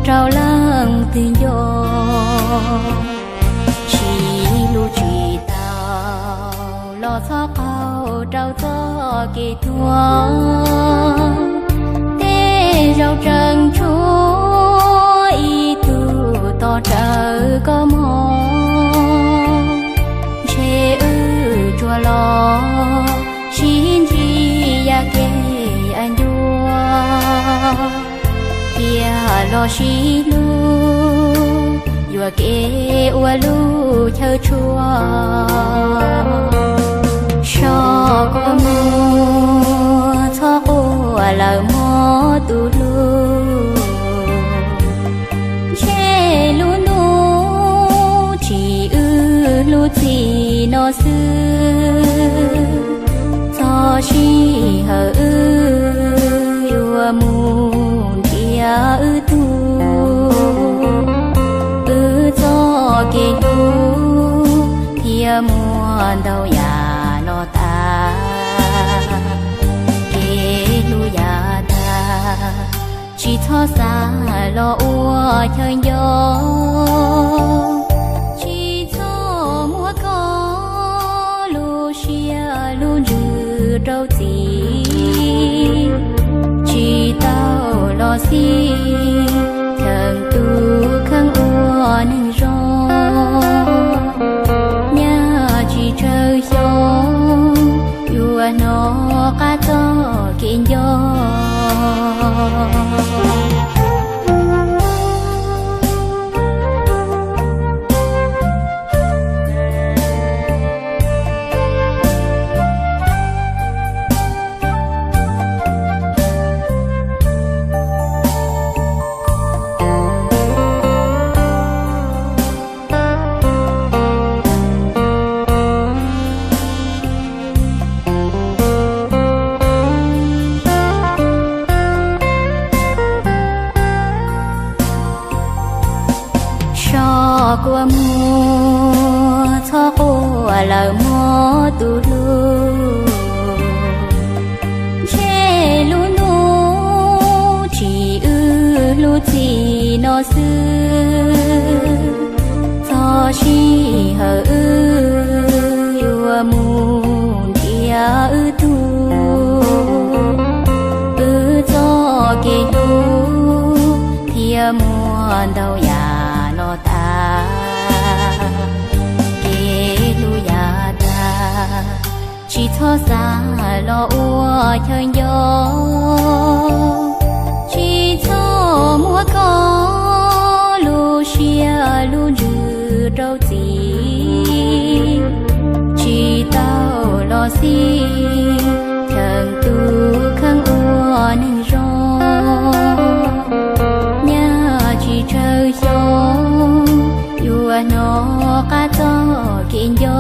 rau leej twg nco. Sib hlub tsis tau los txhob qaug rau txoj kev tuag. Tej zaum tseem tshuav ib tug tos rawv koj mog. Ntshe wb tsuas los sib ntsib yav kev yav ncua, thiaj los sib hlub yuam kev ua lub chaw tshua. Soj kua muag txhob quaj lawm mog tus hlub. Ntshe lub hnub tsim wb lub txim no xwb, txog sij hawm wb yuav mus nrhiav wb tug. Wb txoj kev hlub thiaj muaj ntau yam los tas, kev hlub yav tag. Tsis txhob xav los ua chaw nco, tsis txhob muab koj lub siab lub ntsws rau txim. Tsis tau los xij cheem tus kheej ua neeg zoo, nyaj tsis tsawg xyoo yuav hnov qab txoj kev nco. Soj kua muag txhob quaj lawm mog tus hlub. Ntshe lub hnub tsim wb lub txim no xwb, txog sij hawm wb yuav mus nrhiav wb tug. Wb txoj kev hlub thiaj muaj ntau yam los tas, kev hlub yav tag. Tsis txhob xav los ua chaw nco, tsis txhob muab koj lub siab lub ntsws rau txim. Tsis tau los xij cheem tus kheej ua neeg zoo, nyaj tsis tsawg xyoo yuav hnov qab txoj kev nco.